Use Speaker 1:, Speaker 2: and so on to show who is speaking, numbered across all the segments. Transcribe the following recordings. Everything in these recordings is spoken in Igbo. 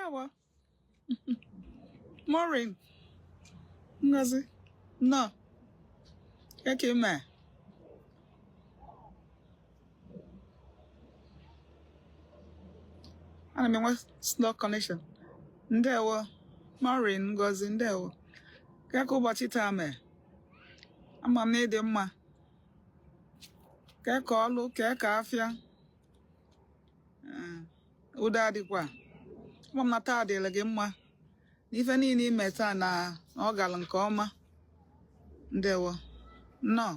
Speaker 1: Ndewo. Maureen. Ngozi. Nnọọ. Kee ka ime. Ana m enwe slow connection. Ndewo. Maureen Ngozi, ndewo. Kee ka ụbọchị taa mee? Ama m na ị dị mma. Kee ka ọlụ, kee ka afịa. Ee, udo adịkwa. Ama m na taa dịrị gị mma. Na ife niile ime taa na ọ gara nke ọma. Ndewo. Nnọọ.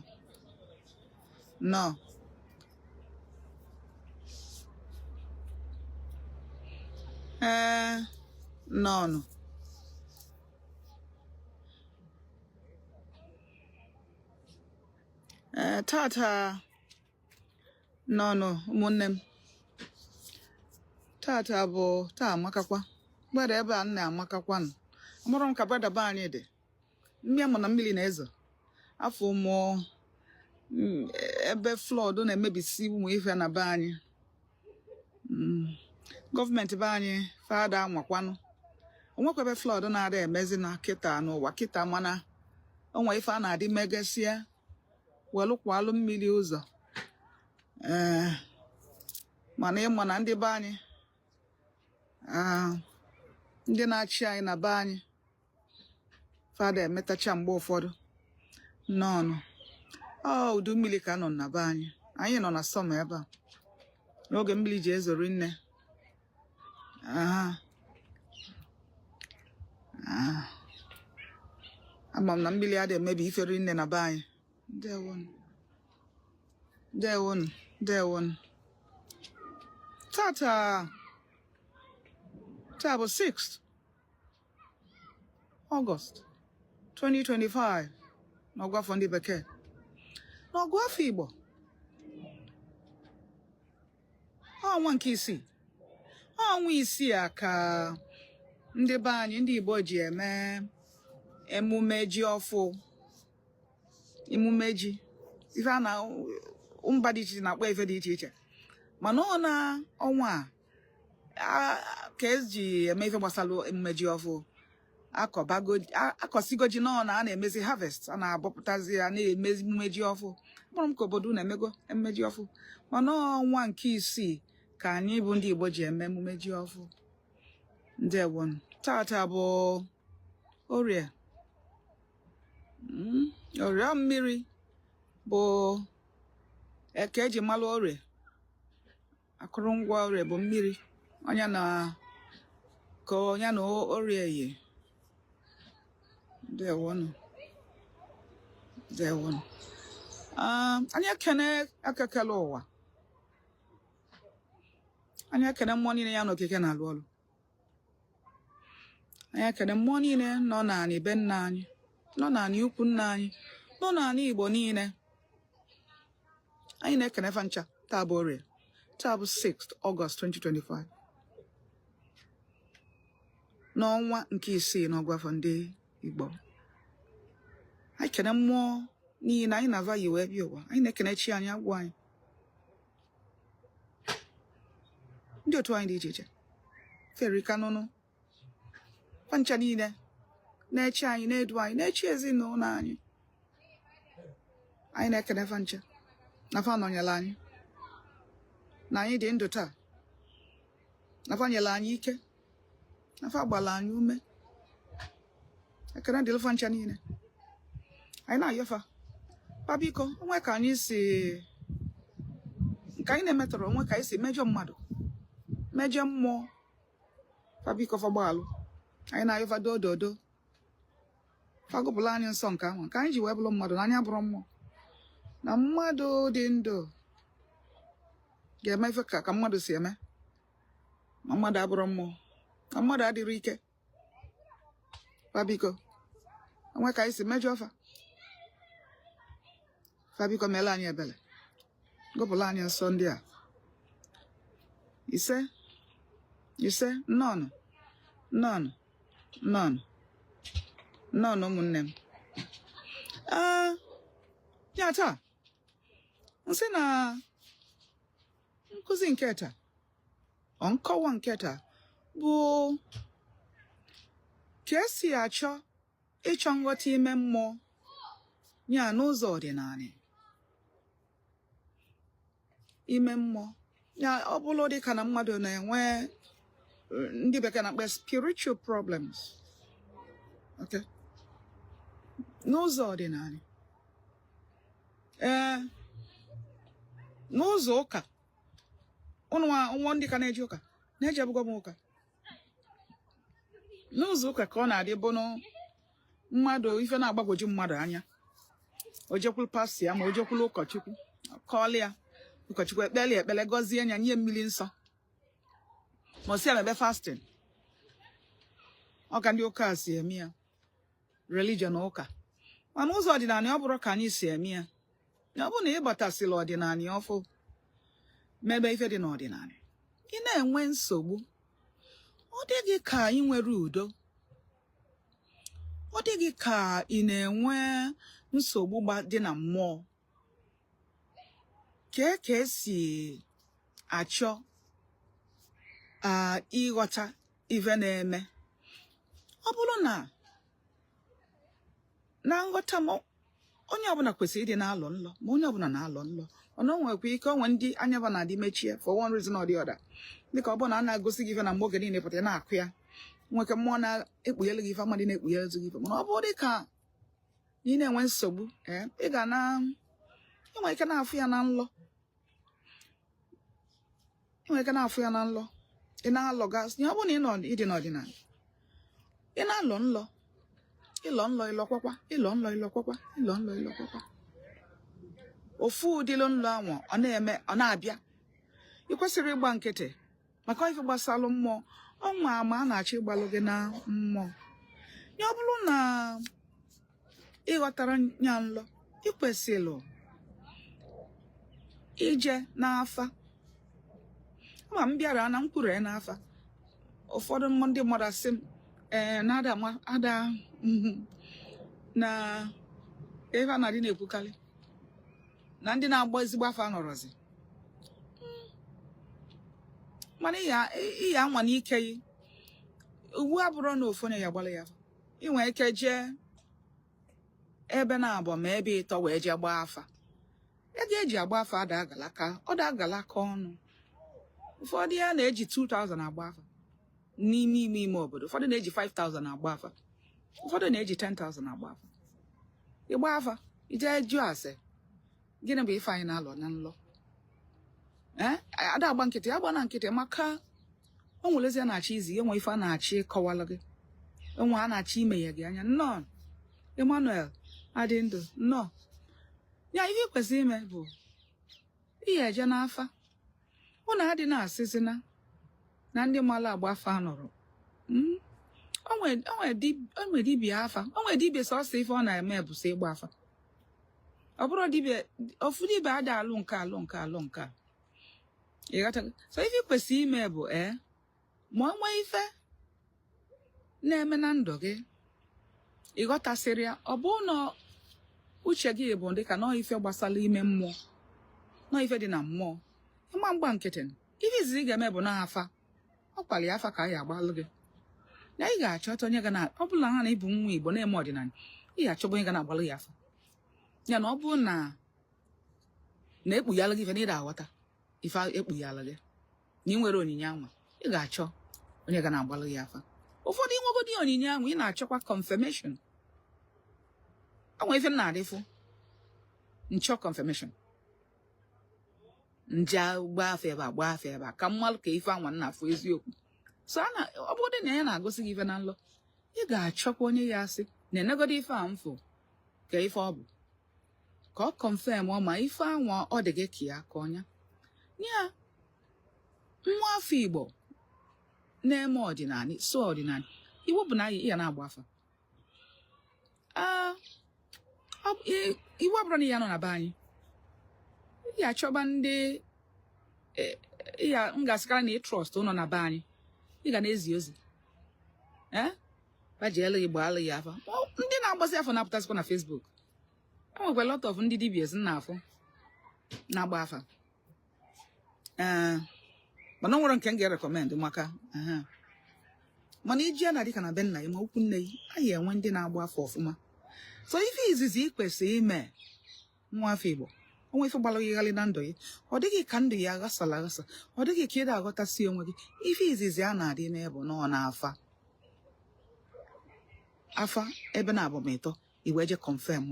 Speaker 1: Nnọọ. Ee, nnọọnụ. Ee, tata nnọọnụ ụmụnne m. Tata bụ taa amakakwa. Weather ebe a nna amakakwanụ. Amarọ m ka weather be anyị dị. Mmiri mụ na mmiri na-ezo. Afụ mụ ebe flood na-emebisi ụmụ ife na be anyị. Gọọmenti be anyị fa ada anwakwanụ. O nwekwa ebe flood na-ada emezi na kịta n'ụwa kịta, mana o nwe ife a na-adị megasịa welụkwalụ mmiri ụzọ. Ee, mana ịma na ndị be anyị, ndị na-achị anyị na be anyị, fa ada emetacha mgbe ụfọdụ. Nnọọnụ. Ọ udu mmiri ka nọ na be anyị. Anyị nọ na summer ebe a n'oge mmiri ji ezo rinne. Aha. Ah. Ama m na mmiri adịghị emebi ife rinne na be anyị. Ndewonu. Ndewonu. Ndewonu. Tata taa bụ 6th August 2025 n'ọgụ afọ ndị bekee. N'ọgụ afọ Igbo, ọnwa nke isii, ọnwa isii a ka ndị be anyị ndị Igbo ji eme emume ji ọfụ, emume ji ife a na mba dị iche iche na-akpọ ife dị iche iche, mana ọ na ọnwa a ka eji eme ife gbasara emume ji ọfụ. Akọsigo ji nọ na a na-emezi harvest, a na-abọpụtazi ya, na-emezi emume ji ọfụ. Bụrụ m ka obodo na-emego emume ji ọfụ, mana ọnwa nke isii ka anyị bụ ndị Igbo ji eme emume ji ọfụ. Ndewonu. Tata bụ orie. Orie mmiri bụ eke eji malụ orie. Akụrụngwa orie bụ mmiri. Onye na ka onye na orie yi. Ndewonu. Ndewonu. Anyị ekene ekekele ụwa. Anyị ekene mmụọ niile ya na okike na-alụ ọlụ. Anyị ekene mmụọ niile nọ n'anị be nna anyị, nọ n'anị ukwu nna anyị, nọ n'anị Igbo niile. Anyị na-ekene fa ncha. Taa bụ orie. Taa bụ 6th August 2025 n'ọnwa nke isii n'ọgụ afọ ndị Igbo. Anyị kene mmụọ niile anyị na-ava yi wee bịa ụwa. Anyị na-ekene chi anyị, agwụ anyị, ndị otu anyị dị iche iche feri kanụnụ fa ncha niile na-eche anyị, na-edu anyị, na-eche ezinụlọ anyị. Anyị na-ekene fa ncha na fa nọnyere anyị, na anyị dị ndụ taa, na fa nyere anyị ike, na fa gbara anyị ume. Ekene dịrị fa ncha niile. Anyị na-ayọ fa, fa biko, onwe ka anyị si nke anyị na-emetọrọ, onwe ka anyị si mejọ mmadụ, mejọ mmụọ, fa biko fa gbaalụ anyị. Na-ayọ fa dododo, fa gụpụrụ anyị nsọ nke ahụ nke anyị ji wee bụrụ mmadụ, na anyị abụrụ mmụọ, na mmadụ dị ndụ ga-eme ife ka mmadụ si eme, ma mmadụ abụrụ mmụọ, na mmadụ adịrị ike. Fa biko, onwe ka anyị si mejọ fa, fa biko meela anyị ebele, gụpụrụ anyị nsọ ndị a. Ise, ise. Nnọọnụ, nnọọnụ, nnọọnụ, nnọọnụ ụmụnne m. Ee, ya taa nsị na nkụzi nke taa, ọ nkọwa nke taa Bụ ka esi achọ ịchọ nghọta ime mmụọ ya n'ụzọ ọdịnala ime mmụọ ya. Ọ bụrụ dịka na mmadụ na-enwe ndị bekee na-akpọ spiritual problems, okay, n'ụzọ ọdịnala, ee, n'ụzọ ụka, ụnụ nwa ndị ka na-eje ụka na-eje abụgọ m ụka, n'ụzọ ụka ka ọ na-adị bụ mmadụ ife na-agbagwoju mmadụ anya, o jekwulu pastọ ya ma o jekwulu ụkọchukwu, kọọlụ ya, ụkọchukwu ekpele ya ekpele, gọzie ya, nye mmiri nsọ, ma ọ sị ya mebe fasting. Ọ ka ndị ụka si eme ya, religion ụka. Mana ụzọ ọdịnala, ọ bụrụ ka anyị si eme ya, ọ bụrụ na ị batasịrị ọdịnala ọfụ, mebe ife dị n'ọdịnala, ị na-enwe nsogbu, ọ dị gị ka ị nwere udo, ọ dị gị ka ị na-enwe nsogbu dị na mmụọ, kee ka esi achọ ịghọta ife na-eme. Ọ bụrụ na na nghọta m, onye ọbụla kwesịrị ịdị na-alọ nlọ, ma onye ọbụla na-alọ nlọ, mana o nwekwa ike onwe ndị anya ba na-adị mechie for one reason or the other, dịka ọ bụrụ na a na-agosi gị ife na mgbe oge niile pụta, ị na-akụ ya nweke mmụọ na-ekpughelu gị ife, amadị na-ekpughelu gị ife. Mana ọ bụrụ dịka na ị na-enwe nsogbu, ee, ị ga na ị nwere ike na-afụ ya na nlọ, ị nwere ike na-afụ ya na nlọ ị na-alọgasị ya. Ọ bụrụ na ị nọ ịdị n'ọdịnala, ị na-alọ nlọ, ịlọ nlọ, ịlọkwakwa, ịlọ nlọ, ịlọkwakwa, ịlọ nlọ, ịlọkwakwa, ofu ụdịrị nlọ ahụ ọ na-eme, ọ na-abịa, ị kwesịrị ịgba nkịtị maka ife gbasalụ mmụọ. Ọnwa ama a na-achọ ịgbalụ gị na mmụọ ya. Ọ bụrụ na ị ghọtara ya nlọ, ị kwesịrị ije n'afa. Ma m bịara na m kwuru ya n'afa, ụfọdụ ndị mmadụ asị m, ee, na ada ada na ebe a na-adị na-ekwukarị na ndị na-agba ezigbo afa nọrọzi. Mana ịya anwa n'ike yi ugbu a bụrụ na ofu onye ya gbara ya afa, ị nwere ike jee ebe na-abụ ma ebe ịtọ wee jee gbaa afa. Ego eji agba afa ada agalaka, ọ da agalaka ọnụ. Ụfọdụ ya na-eji 2000 agba afa n'ime ime ime obodo, ụfọdụ na-eji 5000 agba afa, ụfọdụ na-eji 10,000 agba afa. Ịgba afa, ije jụọ ase, gịnị bụ ife anyị na-alọ na nlọ? Ee, ada agba nkịtị, agba na nkịtị, maka o nwere ezi a na-achọ izi, enwe ife a na-achọ ịkọwalụ gị, enwe a na-achọ imeghe gị anya. Nnọọ, Emmanuel adị ndụ, nnọọ. Ya ihe ị kwesịrị ime bụ ihe eje n'afa. Ụnụ adị na-asịzina na ndị mara agba afa nọrọ. O nwere dibịa afa, o nwere dibịa sọsọ ife ọ na-eme bụ sọ ịgba afa. Ọ bụrụ dibịa ofu dibịa ada alụ nke alụ nke alụ nke a, ịghọtago? So ife ị kwesịrị ime bụ, ee, ma ọ nwee ife na-eme na ndụ gị, ịghọtasịrị ya, ọ bụ na uche gị bụ dịka nọọ ife gbasara ime mmụọ, nọọ ife dị na mmụọ, ịma mgba nkịtị. Ife izizi ị ga-eme bụ na afa, ọ kwali afa ka a ya agbalụ gị na ị ga-achọta onye ga na ọ bụla ha na ịbụ nwa Igbo na-eme ọdịnala, ị ga-achọba onye ga na-agbalụ ya afa ya. Na ọ bụrụ na na-ekpughalụ gị ife na ị aghọta ife ekpughalụ gị, na ị nwere onyinye anwa, ị ga-achọ onye ga na-agbalụ ya afa. Ụfọdụ ịnwegodi onyinye ahụ, ị na-achọkwa confirmation. Ọ nwere ife m na-adịfụ nchọ confirmation, nje gba afa ebe a, gba afa ebe a, ka mmalụ ka ife anwa nna afụ eziokwu. So a na ọ bụrụ na ya na-agosi gị ife na nlọ, ị ga-achọkwa onye ya asị na enegodi ife a mfụ ka ife ọ bụ, ka ọ confirm ọ ma ife anwa ọ dị gị ka ya ka ọnya ya. Nwa afọ Igbo na-eme ọdịnala, so ọdịnala iwu bụ na ị ya na-agba afa. Iwu abụrụ na ya nọ na be anyị, ị ga-achọba ndị ya m ga-asịkara na ị trust ụnọ na be anyị, ị ga na-ezi ozi, ee, bajielu gị, gbaalụ ya afa. Ndị na-agbazi afa na-apụtasịkwa na Facebook. E nwekwa lot of ndị dibias na-afụ na-agba afa, ee, mana o nwere nke m ga-erecommend maka Mana iji ya na dịka na be nna gị ma ukwu nne gị, anyị enwe ndị na-agba afa ọfụma. So ife izizi ị kwesịrị ime, nwa afọ Igbo, onwe ife gbara gị ghalị na ndụ gị, ọ dịghị ka ndụ ya aghasala aghasa, ọ dịghị ka ị na-aghọtasị onwe gị, ife izizi a na-adị ime bụ nọ n'afa. Afa ebe na abụmịtọ iwe je confirm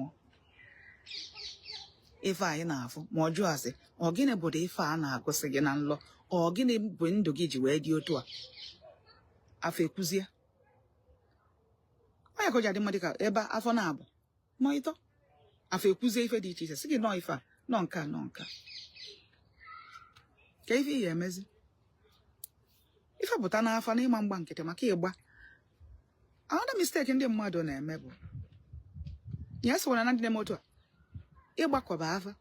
Speaker 1: ife anyị na-afụ, ma ọ jụọ asị, ọ gịnị bụ ife a na-agụsị gị na nlọ? Ọ gịnị bụ ndụ gị ji wee dị otu a? Afọ ekwuzie onye ka o ji adị mma, dịka ebe afọ na-abụ ma ịtọ, afọ ekwuzie ife dị iche iche, sị gị nọọ ife a, nọ nke a, nọ nke a, ka ife ị ga-emezi. Ife pụta n'afa na ịma mgba nkịtị maka ịgba. Another mistake ndị mmadụ na-eme bụ ya sịwara na ndị na-eme otu a, ịgbakọba afa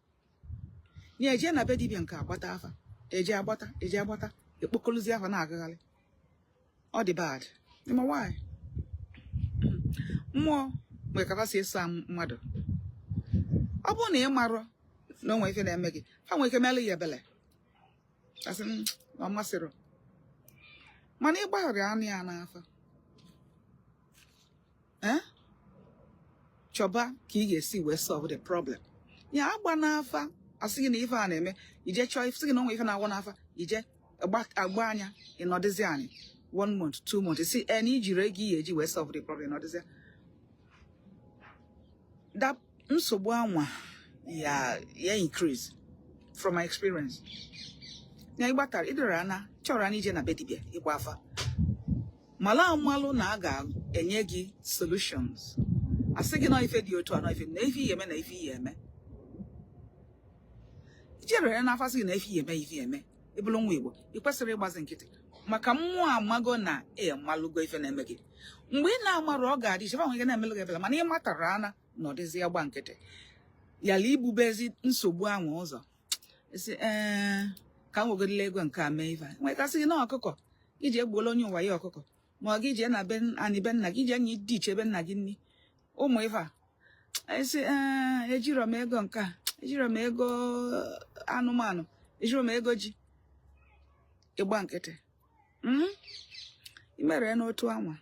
Speaker 1: ya, eje na be dibịa nke agbata afa, eje agbata, eje agbata, ekpokọrọzi afa na-agagharị. Ọ dị bad. Ịma why? Mmụọ nwere ka fa si eso mmadụ. Ọ bụrụ na ị marọ na o nwere ife na-eme gị, fa nwere ike melụ ya ebele, asị na ọ masịrị. Mana ị gbaghara anụ ya n'afa, ee, chọba ka ị ga-esi wee solve the problem. Ya agba n'afa, asị gị na ife a na-eme, ije chọọ, sị gị na onwe ife na-agwọ n'afa, ije agba anya, ịnọdịzi anyị one month, 2 months, si e na ijiri ego iyi eji wee solve the problem, ịnọdịzi that nsogbu anwa ya ya increase. From my experience, ya ịgbatara ịdọrọ ana chọrọ ana ije na be dibịa ịgba afa, mala amalụ na a ga-enye gị solutions, asị gị na ife dị otu a, na ife na ife ihe eme, na ife ihe eme. Ijere n'afa, sị gị na ife ihe eme, ife eme. Ịbụrụ nwa Igbo, ị kwesịrị ịgbazi nkịtị, maka mmụọ amago na ị malụgo ife na-eme gị. Mgbe ị na-amarụ, ọ ga-adị iche, nwere ike na-emelụ gị ebele. Mana ị matara ana na ọ dịzi ya gba nkịtị, yala ibubezi nsogbu ahụ ụzọ, isi ee, ka m wegodila ego nke a mee ife a. Nwere kasị gị na ọkụkọ iji egbuola onye ụwa ya ọkụkọ, ma ọ gị jee na be anyị, be nna gị, ije enyi dị iche ebe nna gị nni ụmụ ife a, esi ee, ejiro m ego nke a, ejiro m ego anụmanụ, ejiro m ego ji. Ịgba nkịtị, Imere n'otu anwa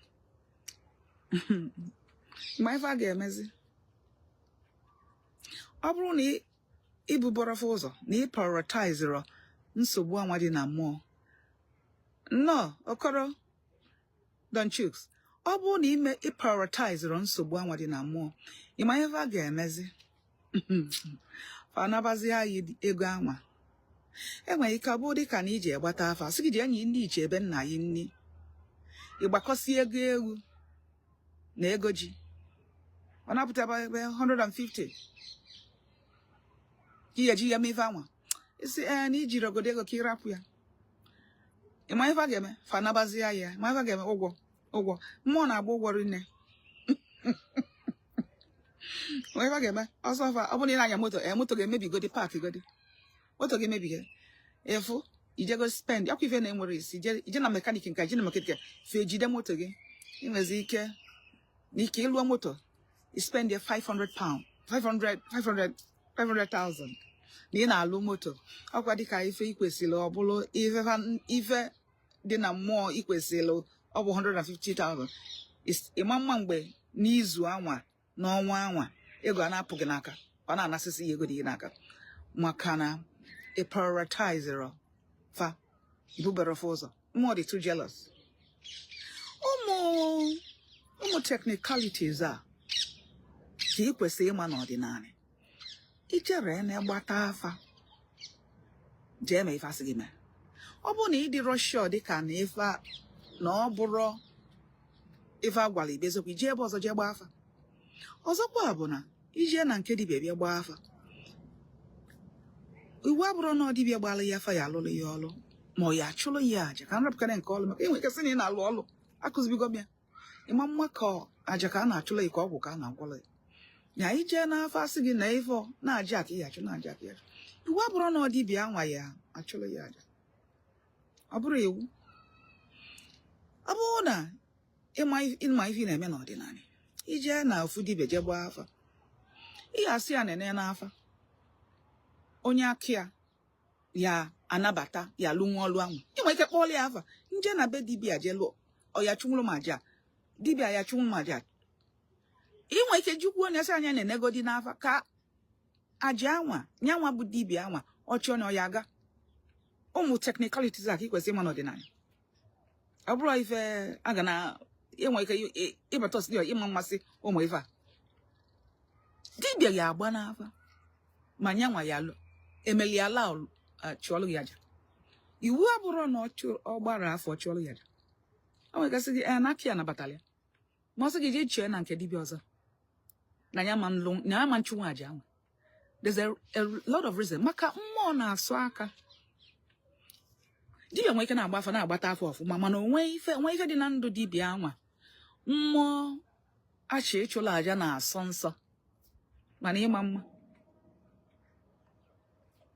Speaker 1: ma ife a ga-emezi, ọ bụrụ na ibubọrọfa ụzọ na ị prioritizero nsogbu anwa dị na mmụọ nnọọ okoro Don Chuks, ọ bụrụ na ime ị prioritizero nsogbu anwa dị na mmụọ, ịma ife a ga-emezi? Fa anabazi anyị ego anwa. Enwere ike ọ bụrụ dịka na iji agbata afa, sị gị ji enyi ndị iche ebe nna gị nni, ịgbakọsi ego ewu na ego ji, ọ na-apụta ebe 150 ka ị ga-eji ya mee ife anwa. Isi ee, na ijiri ogodo ego ka ịrapụ ya, ịma ife a ga-eme? Fa anabazi ya. Ịma ife a ga-eme? Ụgwọ, ụgwọ mmụọ na-agba ụgwọ rinne. Ịma ife a ga-eme? Ọsọ fa, ọ bụrụ na ị na-anya moto, ee, moto ga-emebigodi, park godi moto ga-emebiga efu, ijego spend akwa ife na-enwere isi, ije na mechanic nka, ije na mechanic, fe jide moto gị. Ị nwezi ike na ike ịlụọ moto, i spend ya £500, 500, 500, 500,000 na ị na-alụ moto. Ọkwa dịka ife ị kwesịrị, ọ bụrụ ife ife dị na mmụọ ị kwesịrị, ọ bụ 150,000. Ịma mma mgbe n'izu anwa, n'ọnwa anwa, ego a na-apụ gị n'aka, ọ na-anasịsị ya ego dị gị n'aka, maka na ị prioritizero fa, ibubere fa ụzọ. Mmụọ dị too jealous. Ụmụ ụmụ technicalities a ka ị kwesịrị ịma n'ọdịnala. Ichere na ịgbata afa, jee mee ife asị gị mee. Ọ bụrụ na ị dịrọ sure, dịka na ife na ọ bụrụ ife a gwara ibe eziokwu, ije ebe ọzọ jee gbaa afa. Ọzọkwa bụ na ije na nke dibịa bịa gbaa afa, iwu abụrụ na ọ dibịa gbara ya afa ya alụrụ ya ọlụ, ma ọ ya achụrụ ya aja, ka nrapụkarị nke ọlụ, maka enwe ike sị na ị na-alụ ọlụ, akụzibigo m ya. Ịma mma ka aja ka a na-achụrụ ya, ka ọgwụ ka a na-agwọrọ ya. Na ije n'afa, asị gị na ife na-aja ka ị achụ, na-aja ka ị achụ, iwu abụrụ na ọ dibịa anwa ya achụrụ ya aja. Ọ bụrụ iwu, ọ bụrụ na ịma ife ị na-eme n'ọdịnala, ije na ofu dibịa jee gbaa afa, ị ga-asị ya nene n'afa onye aka ya ya anabata ya lụ nwa ọlụ ahụ. Ị nwere ike kpọọrọ ya afa nje na be dibịa jee lụọ. Ọ ya chụnwụrụ m aja, dibịa ya chụnwụrụ m aja. Ị nwere ike jukwuo onye sị anya na-enegodi n'afa ka aja anwa nyanwa bụ dibịa anwa ọ chụọ na ọ ya aga. Ụmụ technicalities a ka ị kwesịrị ịma n'ọdịnala. Ọ bụrụ ife a ga na enwe ike ịbata ọsị ịma mmasị ụmụ ife a, dibịa ya agba n'afa ma nyanwa ya alụ emeli ala chụọlụ ya aja. Iwu abụrụ na ọ gbara afọ chụọlụ ya aja. O nwegasị gị na aka ya nabatara ya, ma ọ sị gị jee chee na nke dibịa ọzọ na ya ma nlụ na ya ma nchụnwa aja ahụ. There's a lot of reason maka mmụọ na-asụ aka. Dibịa nwere ike na-agba afa, na-agbata afọ ọfụma, mana onwe ife onwe ife dị na ndụ dibịa anwa mmụọ achị ịchụla aja na-asọ nsọ, mana ịma mma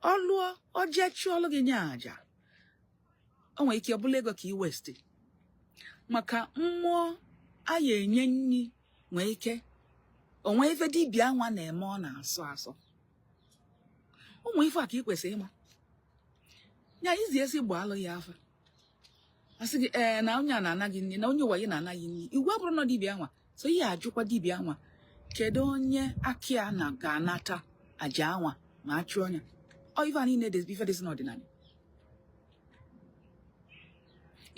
Speaker 1: ọ lụọ ọ jee chụọlụ gị nye aja, o nwere ike ọ bụla ego ka ị waste, maka mmụọ a ya enye nri nwee ike onwe ife dibịa anwa na-eme ọ na-asọ asọ. Ụmụ ife a ka ị kwesịrị ịma. Nya izi esi gbaalụ ya afa, asị gị ee na onye a na-ana gị nri, na onye ụwa gị na-ana gị nri. Iwu abụrụ na dibịa anwa so ihe ajụkwa dibịa anwa kedu onye aka ya na ga-anata aja anwa ma a chụọ ya. Ọ ife a niile dị ife dịsị n'ọdịnala.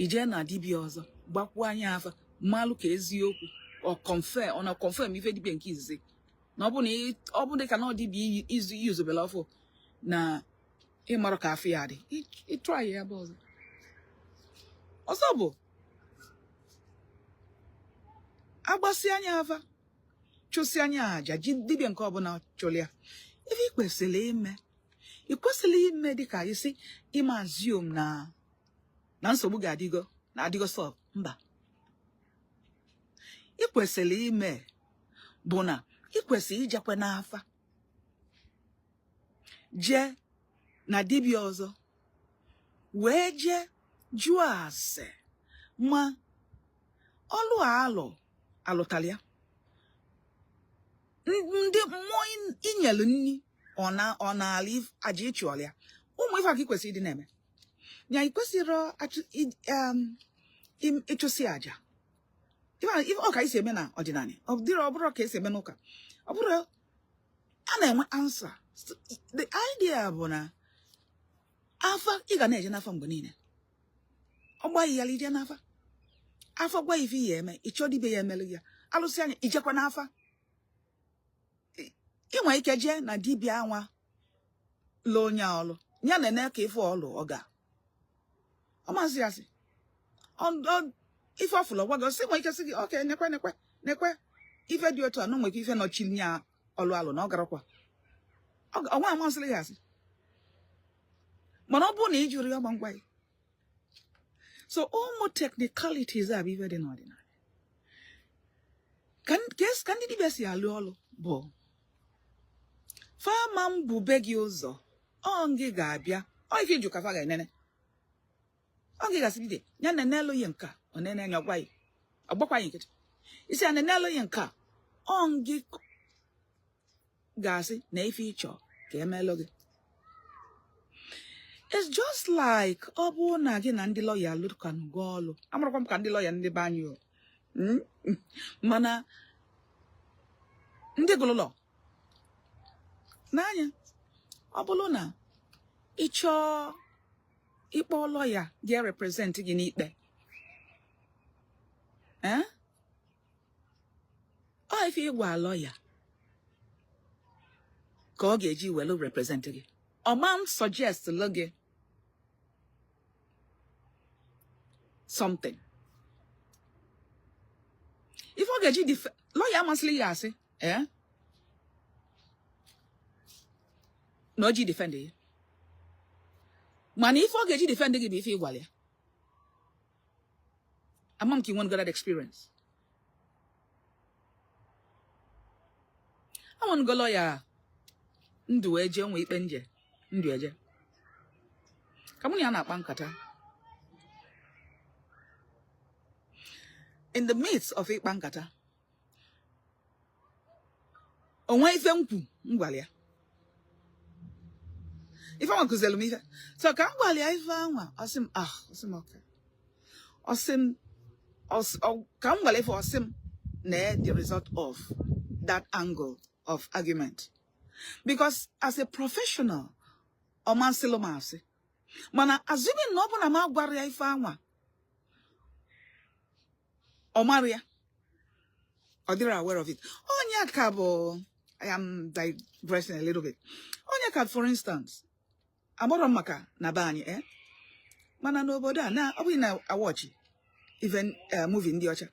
Speaker 1: Ijee na dibịa ọzọ gbakwuo anya afa malụ ka eziokwu ọ confirm, ọ na confirm ife dibịa nke izizi na ọ bụ na ọ bụ dịka na ọ dibịa izu izobele ọfụ na ịmarụ ka afọ ya dị, ịtry ya ebe ọzọ. Ọzọ bụ agbasi anya afa chụsị anya aja ji dibịa nke ọbụla chụrụ ya. Ife ị kwesịrị ime, ị kwesịrị ime dịka isi ime assume na nsogbu ga-adịgo na adịgo solve. Mba, ị kwesịrị ime bụ na ị kwesịrị ijekwe n'afa jee na dibịa ọzọ wee jee jụọ ase ma ọlụ a alụ alụtara ya, ndị mmụọ inyelu nni ọ na ọ na-ala aja ịchụọla ya. Ụmụ ife a ka ị kwesịrị ịdị na-eme. Ya ị kwesịrị ịchụsị aja. Ife ọ ka esi eme na ọdịnala, ọ dịrọ ọ bụrụ ka esi eme n'ụka, ọ bụrụ a na-enwe answer. The idea bụ na afa ị ga na-eje n'afa mgbe niile. Ọ gbaghị ya ije n'afa, afa gwa ife ya eme, ịchọ dibịa ya emelụ ya alụsị anya, ijekwa n'afa. Ị nwere ike jee na dibịa anwa lụọ onye ọlụ ya na-ene ka ife ọlụ ọ ga ọ masị ya sị ife ọfụlụ gwa gị sị nwere ike sị gị oke nekwe nekwe nekwe ife dị otu a na nwere ike ife nọchiri ya ọlụ alụ na ọ garakwa ọnwa amasịrị ya asị. Mana ọ bụrụ na ị jụrụ ya, ọgba ngwa ya. So ụmụ technicalities a bụ ife dị n'ọdịnala ka ndị dibịa si alụ ọlụ bụ fama mbube gị ụzọ. Ọ gị ga-abịa ọ ife ịjụ ka fa ga-enene. Ọ gị gasị dibịa ya nenelu ya nke a, ọ nene anya ọgwa ya ọgbakwa ya nkịtị isi ya nenelu ya nke a. Ọ gị ga-asị na ife ịchọ ka emelụ gị. It's just like ọ bụrụ na gị na ndị lọya lụkanụgo ọlụ. Amarakwa m ka ndị lọya ndị be anyị o, mana ndị gụrụ law n'anya, ọ bụrụ na ị chọọ ịkpọ lọya ga-represent gị n'ikpe, eh? Ọ ife ịgwa lọya ka ọ ga-eji welu represent gị. Ọ ma suggest lụ gị something ife ọ ga-eji lọya amasịrị ya asị eh? Na o ji defend ya, mana ife ọ ga-eji defend gị bụ ife ịgwara ya. Ama m ka ị nwere that experience. Anwenugo lọya ndụ wee jee nwe ikpe nje ndụ eje ka mụ na ya na-akpa nkata. In the midst of ịkpa nkata, onwe ife nkwu m gwara ya, ife anwa kụzielu m ife. So ka m gwara ya ife anwa, ọ sị m ah, ọ sị m okay, ọ sị m Ka m gwara ife, ọ sị m na the result of that angle of argument, because as a professional, ọ masịlụ m asị, mana assuming na ọ bụ na m agwara ya ife anwa, ọ mara ya, ọ dịrị aware of it. Onye ka bụ, I am digressing a little bit, onye ka, for instance, amarọ m maka na be anyị, eh, mana n'obodo a, na ọ bụghị na awọchi even movie ndị ọcha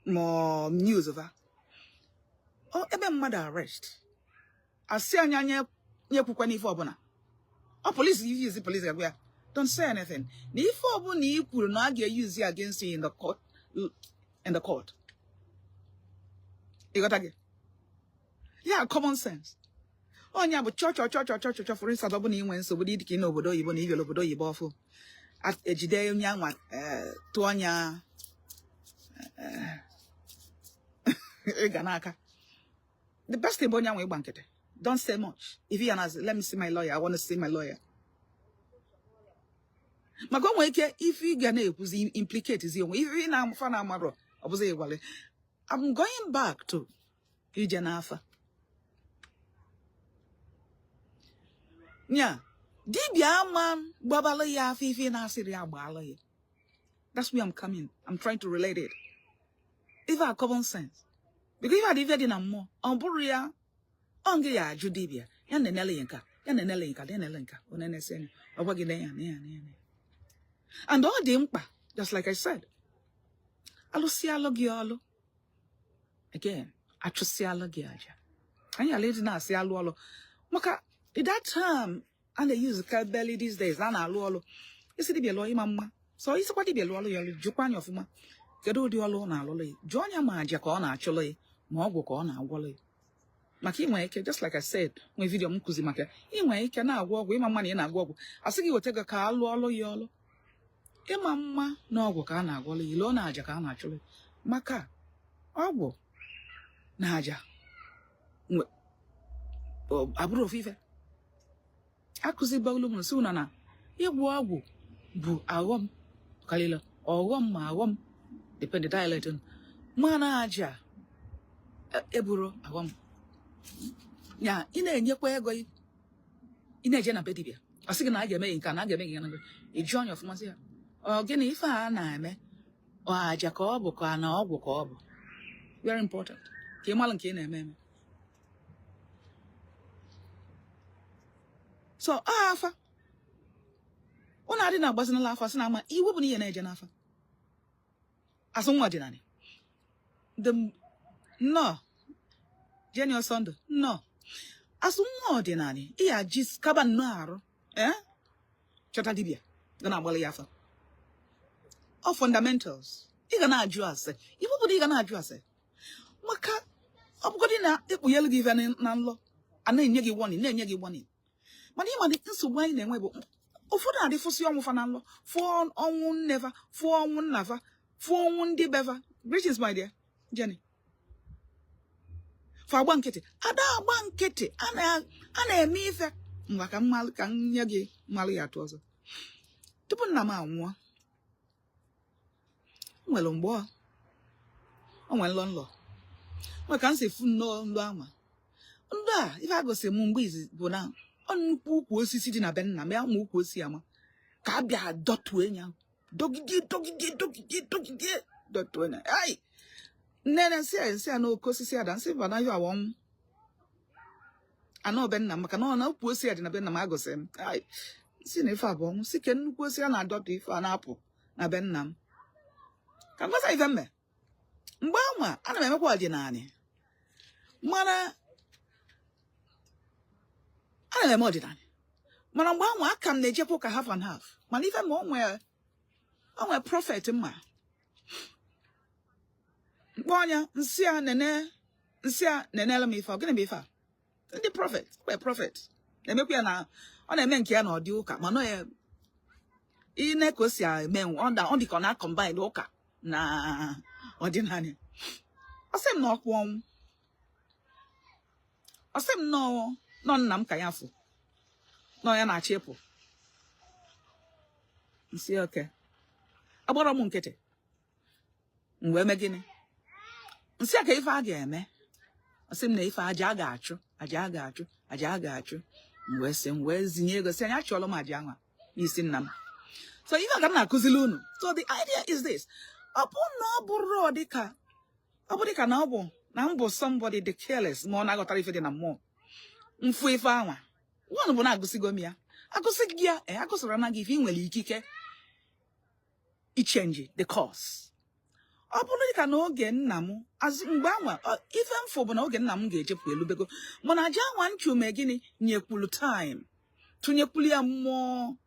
Speaker 1: ma ọ news va, ebe mmadụ arrest, asị anyị anya nyekwukwa n'ife ọbụla ọ polisi use, polisi ga-agwa ya, "Don't say anything," na ife ọbụla i kwuru na a ga-use against you in the court, in the court. Ịghọta gị ya? Common sense. Onye bụ chọ chọ chọ chọ chọ chọ chọ. For instance, ọ bụ na ị nwee nsogbu dị ka ị n'obodo oyibo, na ibere obodo oyibo ọfụ, ejide onye anwa, tụọ anya ịga n'aka, the best thing bụ onye anwa ịgba nkịtị. Don't say much. If you na, "Let me see my lawyer, I want to see my lawyer," maka o nwere ike ife ị ga na-ekwuzi implicate zi onwe ife ị na-afa na amarọ. Ọ bụzi ịgwale. I'm going back to ije n'afa. Nya dibịa ama gbabalụ ya afa ife na-asịrị ya gbaala ya. That's where I'm coming. I'm trying to relate it. Ife a common sense, because ife a dị, ife dị na mmụọ, ọ bụrụ ya ọ ngị ya ajụ dibịa ya na-enele ya nka, ya na-enele ya nka, na-enele nka, ọ na-enesi anya, ọ gwa gị na ya na ya na ya na ya. And ọ dị mkpa, just like I said, alụsịalụ gị ọlụ, again, achụsịalụ gị aja. Anyị ala ịdị na-asị alụ ọlụ, maka that term a na-use ka belly these days, a na-alụ ọlụ. Isi dibịa lụọ ịma mma, so isikwa dibịa lụọ ọlụ ya ọlụ, jụkwa anya ọfụma kedu ụdị ọlụ ọ na-alụlụ ya. Jụọ anya ma aja ka ọ na-achụlụ ya, ma ọgwụ ka ọ na-agwọlụ ya, maka inwe ike, just like I said, nwee video m kụzi maka inwe ike na-agwọ ọgwụ ịma mma na ị na-agwọ ọgwụ, asị gị weta ego ka a lụọ ọlụ ya ọlụ. Ịma mma na ọgwụ ka a na-agwọlụ ya, lụọ na aja ka a na-achụlụ ya, maka ọgwụ na aja abụrụ ofu ife. Akụzibelu m sị na ịgwọ ọgwụ bụ aghọm karịrị ọghọm, ma aghọm depend dialect, mana aja eburu aghọm ya. Ị na-enyekwa ego, ị na-eje na be dibịa, ọ sị gị na a ga-eme gị nke a, na a ga-eme gị nke a, ị jụọ anya ọfụma, sị ya, ọ gịnị ife a na-eme? Ọ aja ka ọ bụ, ka na ọgwụ ka ọ bụ? Very important ka ị malụ nke ị na-eme eme. So ọ afa ụnụ adị na-agbazinala afa, sị na ama iwu bụ na ihe na-eje n'afa asụ nwa ọdịnala the nnọọ Jenny Ọsọndụ nnọọ asụ nwa ọdịnala ị ya ji kaba nnọọ arụ, eh, chọta dibịa ga na-agbalị ya afa. Ọ fundamentals ị ga na-ajụ ase, iwu bụ na ị ga na-ajụ ase, maka ọ bụgodị na ekpunyelu gị ife na nlọ, a na-enye gị warning, na-enye gị warning. Mana ịma na nsogbu anyị na-enwe bụ ụfọdụ na-adị fụsị ọnwụ fa na nlọ, fụọ ọnwụ nne fa, fụọ ọnwụ nna fa, fụọ ọnwụ ndị be fa. Greetings, my dear Jenny. Fa agba nkịtị, ada agba nkịtị, a na-eme ife ngwa ka mmalụ ka m nye gị mmalụ ya atụ ọzọ. Tupu nna m anwụọ, o nwere mgbe o nwere nlọ nlọ nwe ka m si fụ nnọọ nlọ anwa. Ndị a ife a gosi m mgbe izi bụ na ọ nnukwu ukwu osisi dị na be nna m ya, ma ukwu osisi ama ka a bịa dọtue ya, dọgide dọgide dọgide dọgide dọtue ya. Ai, nne na nsị a, nsị a na oke osisi ada, nsị ba na ihe awa ọnwụ anọ be nna m, maka na ọ na ukwu osisi a dị na be nna m agosi m. Ai, nsị na ife a bụ ọnwụ, si ke nnukwu osisi a na-adọtụ ife a na-apụ na be nna m. Ka m gwasa ife mme mgbe anwa, ana m emekwa ọdịnala, mana ana m eme ọdịnala, mana mgbe anwa aka m na-ejekwa ụka half and half. Mana ife ma o nwee prophet mma mkpọ ọnya, nsị a nene, nsị a nenele m ife ọ gịnị bụ ife a. Ndị prophet kwe prophet na-emekwa ya na ọ na-eme nke ya na ọdị ụka, mana ya ine ka o si eme, ọ dị ka ọ na-acombine ụka na ọdịnala. Ọ sị m na ọkwụ ọnwụ, ọ sị m nọ nna m ka ya fụ nọ ya na-achọ ịpụ. Nsị oke Agbara m nkịtị. M wee mee gịnị? Nsị a ka ife a ga-eme. Ọ sị m na ife aja a ga-achụ, aja a ga-achụ, aja a ga-achụ. M wee sị, m wee zinye ego, sị anyị achụọla m aja anwa n'isi nna m. So ife a ka m na-akụzili unu. So the idea is this: ọ bụ na ọ bụrụ dịka ọ bụ dịka na ọ bụ na m bụ somebody dị careless, ma ọ na-aghọtara ife dị na mmụọ, mfu ife anwa one bụ na agụsigo m ya, agụsị gị ya, e agụsịrị na gị ife, ị nwere ikike ichange the course. Ọ bụrụ dịka na oge nna m azụ mgbe anwa ife mfụ bụ na oge nna m ga-ejepụ elubego, mana aja anwa nchume gịnị nyekwulu time, tụnyekwulu ya mmụọ.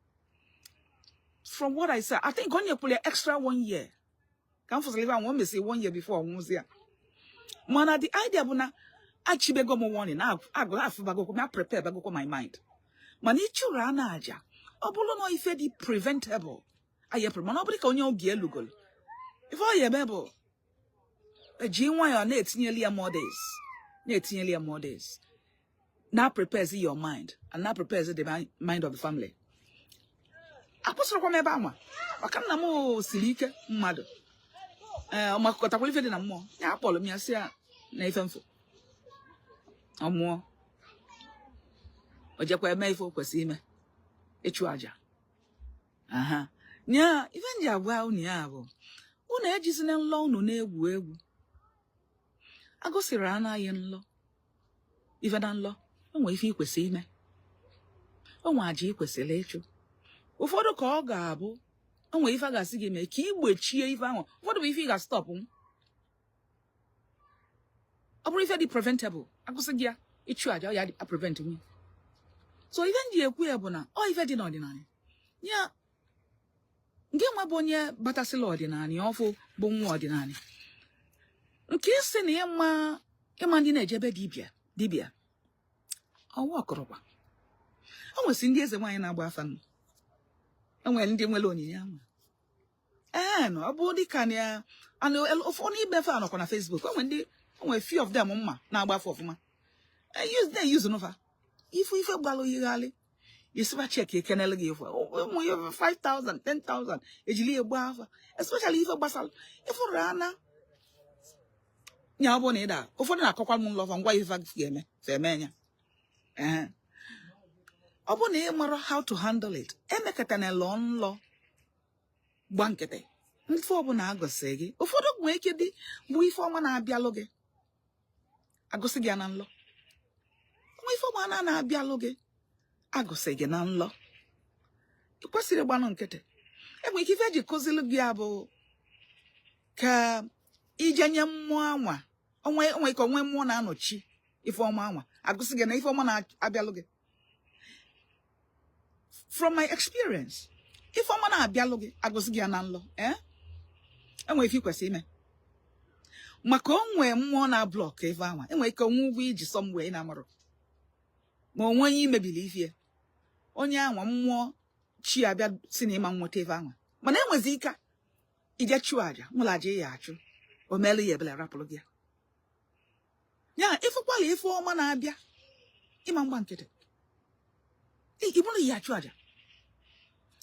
Speaker 1: From what I said, I think o nyekwulu ya extra one year ka m fụsịrị ife anwa. O mesịrị one year before ọnwụzi ya. Mana the idea bụ na achibego m warning, agụ afụbagokwa m, prepare bagokwa my mind. Mana ịchụrụ a na aja, ọ bụrụ na ife dị preventable ayepụrụ, mana ọ bụrụ ka onye oge elugolo, ife ọ ya eme bụ eji nwayọọ na-etinyeli ya more days, na-etinyeli ya more days, na prepares your mind and na prepares the mind of the family. Akwụsịrịkwa m ebe anwa, maka nna m siri ike mmadụ. Ee, ọ makọtakwara ife dị na mmụọ ya. Akpọrọ m ya, sị ya na ife mfụ ọ mụọ, o jekwa eme ife o kwesịrị ime, ịchụ aja. Aha nya ife m ji agwa unu ya bụ unu ejizina nlọ unu na-egwu egwu. Agụsịrị anaghị nlọ ife na nlọ, o nwere ife ị kwesịrị ime, o nwere aja ị kwesịrị ịchụ. Ụfọdụ ka ọ ga-abụ o nwere ife a ga-asị gị mee ka ị gbechie ife ahụ. Ụfọdụ bụ ife ị ga-stop m. Ọ bụrụ ife dị preventable, agụsị gị ya, ịchụ aja, ọ ya prevent nwe. So ife m ji ekwu ya bụ na ọ ife dị n'ọdịnala ya. Nke nwe bụ onye batasịla ọdịnala ọfụ bụ nwa ọdịnala, nke isi na ịma ịma ndị na-ejebe dibịa dibịa ọwa ọkọrọkwa. O nwesị ndị eze nwaanyị na-agba afa nụ, enwere ndị nwere onyinye ahụ. Ee, nọ ọ bụ dịka na anụ ụfọdụ ibe fa nọkwa na Facebook. O nwere ndị, o nwere few of them mma na-agba afa ọfụma. Use na-use nụfa ifu ife gbalụ yighalị isiba check ekenele gị ife ụmụ ihe 5000, 10,000 ejili ya gbaa afa, especially ife gbasara ịfụrụ ana nya. Ọ bụ na ịda ụfọdụ na-akọkwa m nlọfa ngwa, ife ga-eme fa eme ya. Ee, ọ bụ na ị mara how to handle it, emekọtana lụọ nlọ gba nkịtị. Mfe ọbụla agụsị gị, ụfọdụ nwee ike dị bụ ife ọma na-abịalụ gị, agụsị gị ya na nlọ. Nwa ife ọma na na-abịalụ gị, agụsị gị na nlọ, ị kwesịrị ịgbanụ nkịtị. Enwere ike ife eji kụzilụ gị ya bụ ka ije nye mmụọ anwa onwe onwe, ka onwe mmụọ na-anọchi ife ọma anwa agụsị gị na ife ọma na-abịalụ gị. From my experience, ife ọma na-abịalụ gị, agụsị gị ya na nlọ, eh, enwere ife ị kwesịrị ime, maka o nwee mmụọ na-block ife anwa. Enwere ike onwe ụgwọ iji somewhere ị na-amarụ, ma onwe onye imebili ife onye anwa, mmụọ chi abịa si na ịma nweta ife anwa. Mana enwezi ike ije chụọ aja nwụrụ, aja ya achụ, o meelu ya ebele, rapụrụ gị ya. Ya ịfụkwala ife ọma na-abịa, ịma mgba nkịtị, ị bụrụ ya achụ aja.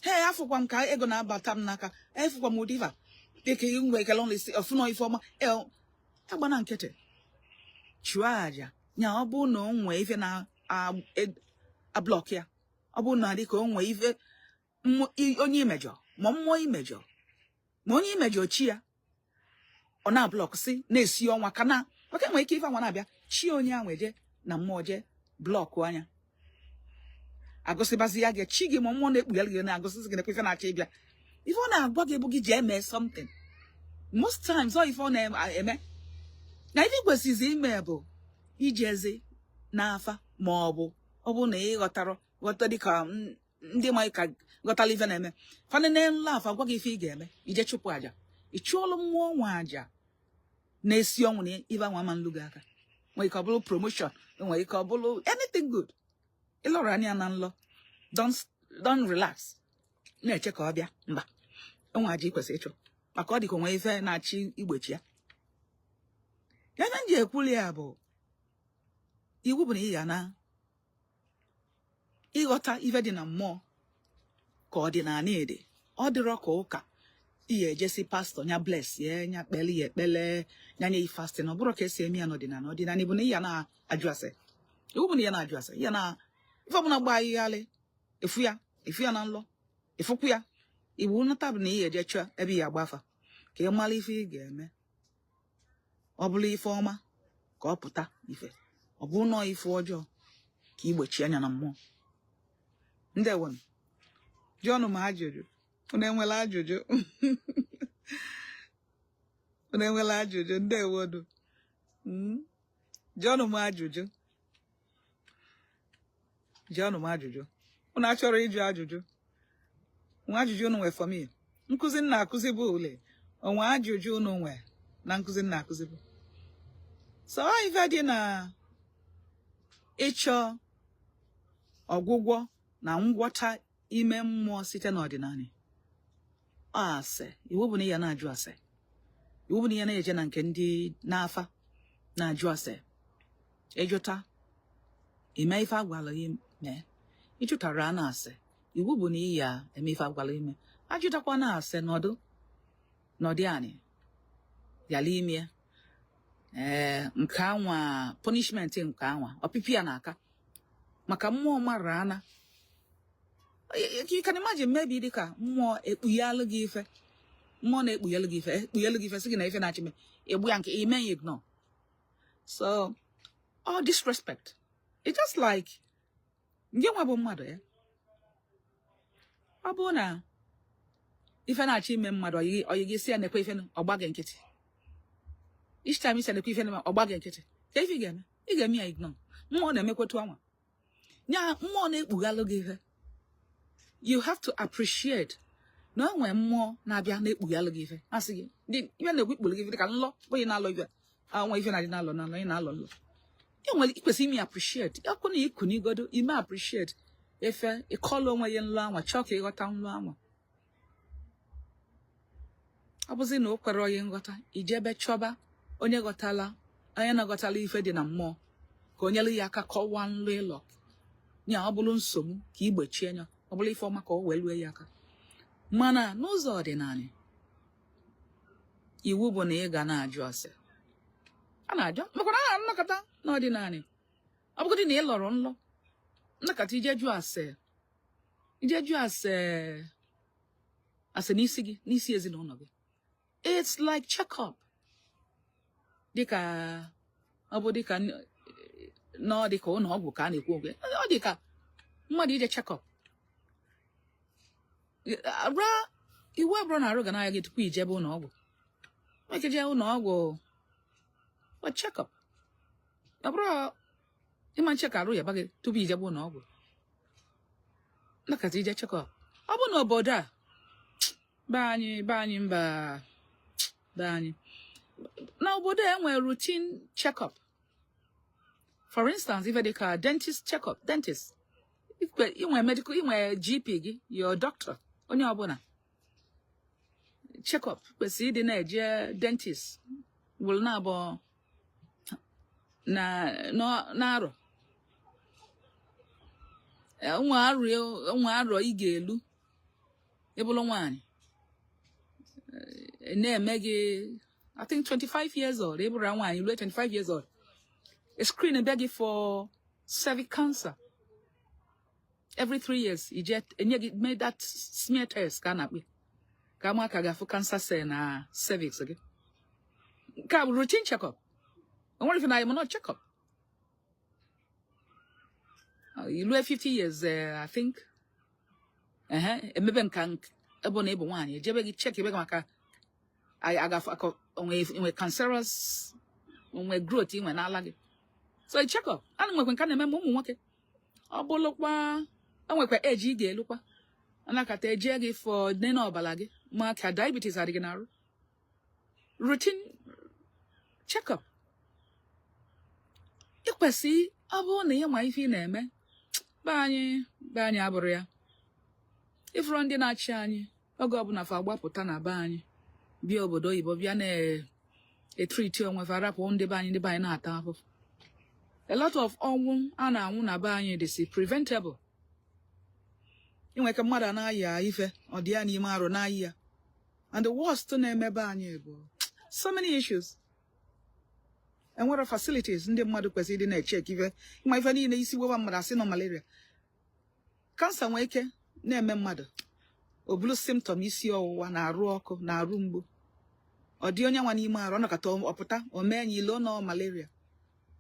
Speaker 1: He, afụkwa m ka ego na-abata m n'aka, efụkwa m ụdị ife a dịka inwe ekele ọnụ isi ọfụnọ ife ọma agbana nkịtị, chụọ aja nya. Ọ bụ na o nwee ife na-ablock ya, ọ bụ na dịka o nwee ife onye imejọ, ma mmụọ imejọ, ma onye imejọ chi ya, ọ na-ablock si na-esi ọnwa ka na maka enwere ike ife anwa na-abịa, chi onye ahụ eje na mmụọ je block anya, agụsịbazi ya gị chi gị, ma mmụọ na-ekpughere gị na-agụsịsị gị nekwa ife na-achọ ịbịa. Ife ọ na-agwa gị bụ gị ji eme something. Most times ọ ife ọ na-eme na ife ị kwesịrị ime bụ ijezi n'afa, ma ọ bụ ọ bụ na ị ghọtara ghọta dịka ndị ma ka ghọtara ife na-eme fanene nla afa gwa gị ife ị ga-eme, ije chụpụ aja, ị chụọlụ mmụọ nwa aja na-esi ọnwụ na ife anwa ama nlu gị aka. Nwere ike ọ bụrụ promotion, nwere ike ọ bụrụ anything good. Ịlọrọ anya na nlọ, don't relax na-eche ka ọ bịa. Mba, enwe aja ị kwesịrị ịchụ, maka ọ dị ka onwe ife na-achị igbochi ya. Ya na m ji ekwuli ya bụ iwu bụ na ị ga na ịghọta ife dị na mmụọ ka ọdịnala dị. Ọ dịrọ ka ụka. Ihe ejesi pastọ nya bless ya, nya kpele ya ekpele, nya nye fasting. Ọ bụrụ ka esi eme ya n'ọdịnala. Ọdịnala bụ na ya na-ajụ ase. Iwu bụ na ya na-ajụ ase ya na ife ọbụla gba ahịhịalị efu ya, efu ya na nlọ, efukwu ya. Iwu nata bụ na ihe eje chọọ ebe ya agba afa ka ị mara ife ị ga-eme. Ọ bụrụ ife ọma, ka ọ pụta ife. Ọ bụrụ nọọ ife ọjọọ, ka igbochi anya na mmụọ. Ndewonu. Jụọnụ m ajụjụ. Unu enwela ajụjụ? Unu enwela ajụjụ? Ndewonu. Jụọnụ m ajụjụ, jụọnụ m ajụjụ. Unu achọrọ ịjụ ajụjụ? Nwe ajụjụ unu nwe for me? Nkụzi nna akụzi bụ ule. Onwe ajụjụ unu nwe na nkụzi nna akụzi bụ so ife dị na ịchọ ọgwụgwọ na ngwọta ime mmụọ site n'ọdịnala. Ase iwu bụ na ya na-ajụ ase. Iwu bụ na ya na-eje na nke ndị n'afa na-ajụ ase. Ịjụta, ime ife agwala gị mee. Ịjụtara na ase, iwu bụ na ị ya eme ife agwala ime. Ajụtakwa na ase, nọdụ nọdụ anị yala ime. Ee, nke anwa punishment, nke anwa ọpịpị ya n'aka maka mmụọ mara ana. You can imagine, maybe dịka mmụọ ekpughelụ gị ife, mmụọ na-ekpughelụ gị ife, ekpughelụ gị ife, sị gị na ife na-achị me egbu ya nke ime ya ignore. So all disrespect, it's just like nke nwa bụ mmadụ ya. Ọ bụrụ na ife na-achọ ime mmadụ, oyi gị si ya nekwe ife, ọgba gị nkịtị. Each time isi nekwe ife, ọgba gị nkịtị, ka ife ị ga-eme, ị ga-eme ya ignore. Mmụọ na-emekwetụ anwa nya. Mmụọ na-ekpughalụ gị ife, you have to appreciate na o nwee mmụọ na-abịa na-ekpughalụ gị ife. Asị gị ndị ife na-ekwu ikpughalụ gị ife dịka nlọ onye na-alọ ife anwa, ife na-adị na-alọ na-alọ, ị na-alọ nlọ. Ị nwere ikwesị ime appreciate ọkụ na ikunigodo ime appreciate efe ịkọlụ onwe ya nlọ anwa, chọọ ka ịghọta nlọ anwa. Ọ bụzi na o kwere onye nghọta, ijebe chọba onye ghọtala, onye na-aghọtala ife dị na mmụọ, ka o nyere ya aka kọwaa nlọ ịlọ ya. Ọ bụrụ nsogbu, ka igbochie ya. Ọ bụrụ ife ọma, ka o wee lue ya aka. Mana n'ụzọ ọdịnala, iwu bụ na ị ga na-ajụ ase. A na-ajụ maka na a nnọkọta n'ọdịnala. Ọ bụgodị na ị lọrọ nlọ, nnọkọta ije jụọ ase, ije jụọ ase, ase n'isi gị, n'isi ezinụlọ gị. It's like check-up. Dịka ọ bụ dịka na ọ dịka ụlọ ọgwụ ka a na-ekwu okwu. Ọ dịka mmadụ ije check-up ra. Iwu abụrụ na arụ ga na-aya gị tupu ijebe ụlọ ọgwụ. Nwere jee ụlọ ọgwụ ọ check-up. Ọ bụrụ ịma nche ka arụ ya ba gị tupu ijebe ụlọ ọgwụ, nakata ije check-up. Ọ bụ n'obodo a be anyị, be anyị, mba be anyị, n'obodo a enwere routine check-up. For instance, ife dịka dentist check-up, dentist, inwe medical, inwe GP gị, your doctor. Onye ọbụla check-up kwesịrị ịdị na-eje dentist wụrụ na-abụ na n'arọ nwa arọ, nwa arọ ị ga-elu. Ịbụrụ nwaanyị na-eme gị, I think 25 years old. Ịbụrụ nwaanyị ruo 25 years old, a screen bịa gị for cervix cancer. Every 3 years ije enye gị mee that smear test ka a na-akpị ka ama ka ga-afụ cancer cell na cervix gị. Nke a bụ routine check-up. O nwere ife na ya check-up. Ilue 50 years, I think, ehe, emebe nka ebe na ịbụ nwaanyị, ejebe gị check ebe gị maka agafe onwe nwe cancerous, onwe growth inwe n'ala gị. So check up a nwekwe nke a na-eme ma ụmụ nwoke. Ọ bụrụkwa enwekwa eji ị ga-elukwa, anakata eje gị for nene ọbara gị ma ka diabetes adịghị n'arụ. Routine check up ịkwesị. Ọ bụrụ na ị ma ife ị na-eme, be anyị, be anyị abụrụ ya. Ịfụrụ ndị na-achị anyị, oge ọbụla fa agbapụta na be anyị, bịa obodo oyibo, bịa na-etriti onwe fa, rapụ ndị be anyị, ndị be anyị na-ata ahụhụ. A lot of ọnwụ a na-anwụ na be anyị dị si preventable. Inwe ike mmadụ a na-aya ife, ọ dị ya n'ime arụ na-ayị ya. And the worst na-emebe anyị bụ so many issues. Enwere facilities ndị mmadụ kwesịrị ịdị na-echeck ife ma ife niile. Isi gboba mmadụ, asị nọ malaria. Cancer nwee ike na-eme mmadụ, o bulu symptom isi ọwụwa na arụ ọkụ na arụ mgbu. Ọ dị onye nwa n'ime arụ, ọ nọkọta ọpụta, o mee ya ilo nọ malaria,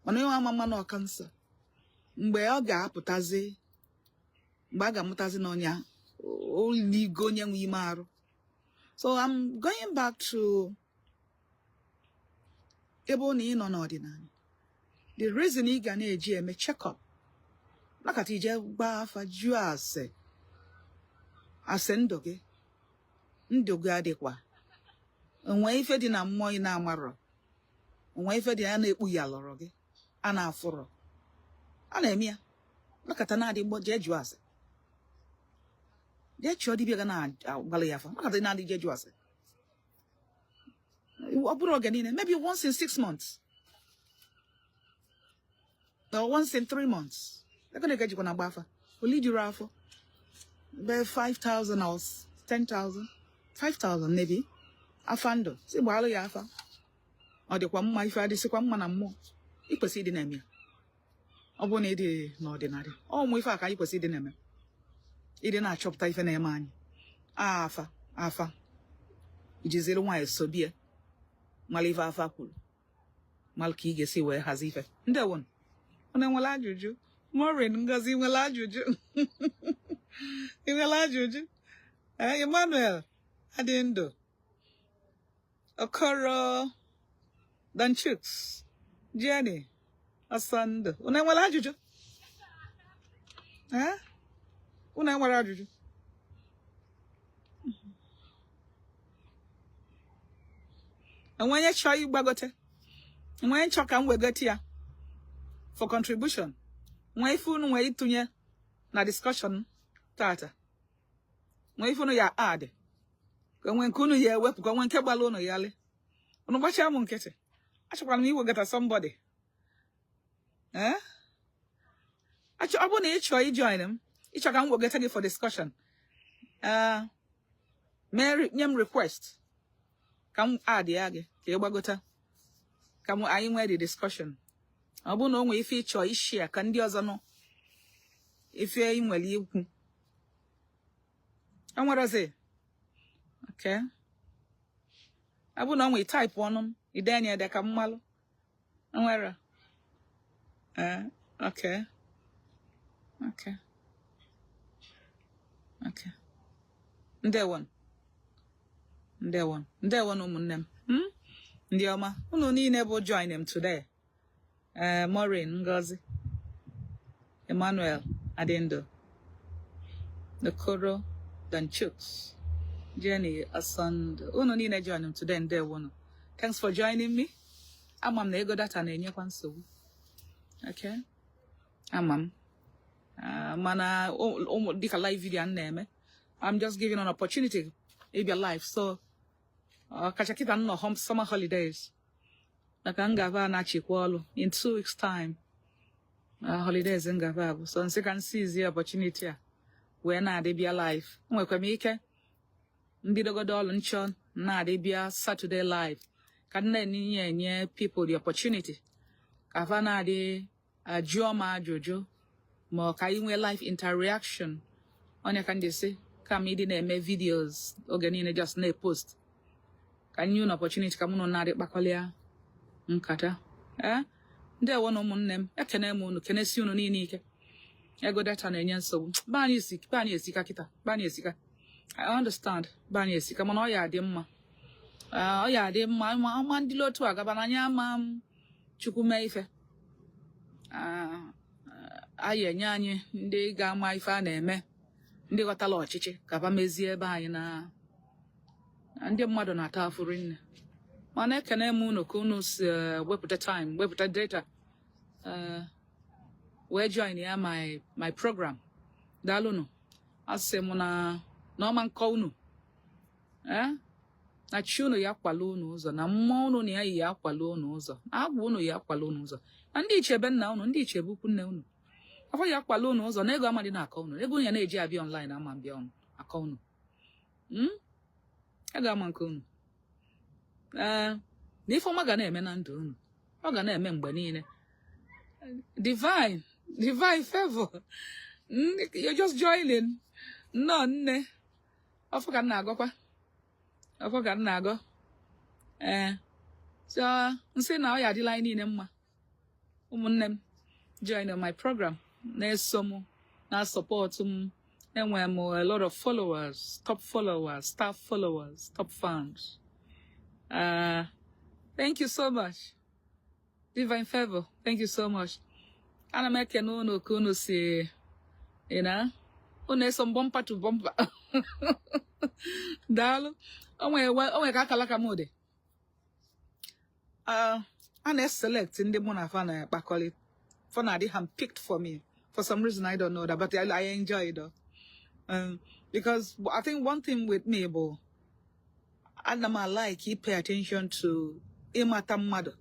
Speaker 1: mana onye nwa ama mma nọ cancer. Mgbe ọ ga-apụtazi, mgbe a ga-amụtazi na ọnya oligo onye nwe ime arụ. So I'm going back to ebe ọ na ị nọ n'ọdịnala, the reason ị ga na-eji eme check-up, nakata ije gbaa afa, jụọ ase, ase ndụ gị, ndụ gị adịkwa onwe ife dị na mmụọ ị na-amarọ, onwe ife dị ya na-ekpu ya lọrọ gị a na-afụrọ a na-eme ya. Nakata na-adị gbọ, jee jụọ ase, jee chọọ dibịa ga na-agbalị ya afa. Nakata na-adị, jee jụọ ase. Ọ bụrụ oge niile, maybe once in 6 months or once in 3 months. Ego na ejikwa na agba afa oli juru afọ be 5000 or 10,000, 5000 maybe. Afa ndụ si gbaalụ ya afa, ọ dịkwa mma, ife adịsịkwa mma na mmụọ. Ị kwesịrị ịdị na-eme ya. Ọ bụrụ na ịdị n'ọdịnala, ọ ụmụ ife a ka anyị kwesịrị ịdị na-eme, ịdị na-achọpụta ife na-eme anyị. Afa afa ijiziri nwaanyị sobie mara ife afa kwuru, mara ka ị ga-esi wee hazie ife. Ndewo. Unu enwere ajụjụ? Maureen Ngozi, nwere ajụjụ? Ị nwere ajụjụ? Ee, Emmanuel adị ndụ, Okoro Danchuks, Jenny Ọsọndụ, unu enwere ajụjụ? Ee, unu enwere ajụjụ? Enwe onye chọọ ịgbagote? Enwe onye chọọ ka m wegote ya for contribution? Nwee ife unu nwee ịtụnye na discussion tata? Nwee ife unu ya add, ka nwee nke unu ya ewepụ, ka nwee nke gbara unu ya lee? Unu gbachaa m nkịtị. Achọkwara m iwegata somebody. Ee, achọ ọ bụrụ na ị chọọ ijoin m, ịchọ ka m wegata gị for discussion, ee, mee nye m request ka m add ya gị ka ị gbagota ka m anyị nwee the discussion. Ọ bụrụ na o nwee ife ịchọ ishare ka ndị ọzọ nụ, ife ị nwere ikwu, o nwerezi. Okay, ọ bụrụ na o nwee, type ọnụ m, ide anya ede ka m malụ. O nwere? Ee, okay. Ndewon, ndewon, ndewon, ụmụnne m. Ndị ọma, unu niile bụ join m today. Ee, Maureen Ngozi, Emmanuel Adindo, Okoro Danchuks, Jenny Asando, unu niile join m today, ndewonu. Thanks for joining me. Ama m na ego data na-enyekwa nsogbu. Okay, ama m. Mana ụmụ dịka live video m na-eme, I'm just giving an opportunity ịbịa live. So kacha kịta m nọ home, summer holidays, maka m ga-aba na-achịkwa ọlụ in 2 weeks time. Holidays m ga-aba bụ so nsị ka m seize opportunity a wee na-adị bịa live. Enwekwa m ike mbidogodo ọlụ nchọ na-adị bịa Saturday live, ka m na-enye enye people the opportunity ka fa na-adị ajụọ m ajụjụ, ma ọ ka anyị nwee live interaction. Onye ka m ji sị kama ịdị na-eme videos oge niile, just na-epost, ka nye unu opportunity ka mụ na unu na-adị kpakọlịa nkata. Ee, ndewo na ụmụnne m, ekene m unu, kenesi unu niile ike. Ego data na-enye nsogbu be anyị, esi be anyị esika kịta, be anyị esika. I understand, be anyị esika, mana ọ ya adị mma. Ah, ọ ya adị mma ma ọma ndị otu a gaba n'anya ama m. Chukwu mee ife. Ah, anyị enye anyị ndị ga-ama ife a na-eme, ndị ghọtala ọchịchị, ka fa mezie ebe anyị na na ndị mmadụ na-ata afụrụ nne. Mana ekene m unu ka unu si wepụta time, wepụta data, wee join ya my program. Daalụnụ. Asị m na ọma nkọ unu, eh, na chi unu ya kwala unu ụzọ, na mmụọ unu na ya yi ya akwala unu ụzọ, na agwa unu ya akwala unu ụzọ, na ndị ichebe nna unu, ndị ichebe ukwu nne unu afọ ya akwala unu ụzọ, na ego amadị na-akọ unu, ego unu ya na-eji abịa online ama mbịa unu akọ unu. A ga-ama nke unu. Ee, na ife ọma ga na-eme na ndụ unu, ọ ga na-eme mgbe niile. Divine Favor, you're just joining. Nnọọ nne, ọfọ ka m na-agọkwa, ọfọ ka m na-agọ. Ee, so nsị na ọ ya adịla anyị niile mma. Ụmụnne m join my program, na-eso m, na-support m. Enwere m a lot of followers, top followers, staff followers, top fans. Thank you so much, Divine Favor, thank you so much. Ana m ekene unu ka unu si unu eso m bumper to bumper. Daalụ. O nwere ka akala ka m dị. A na-select ndị mụ na fa na-akpakọrị, fa na-adị handpicked for me for some reason. I don't know that, but I enjoy it though. Because I think one thing with me bụ ana m like pay attention to ịmata mmadụ,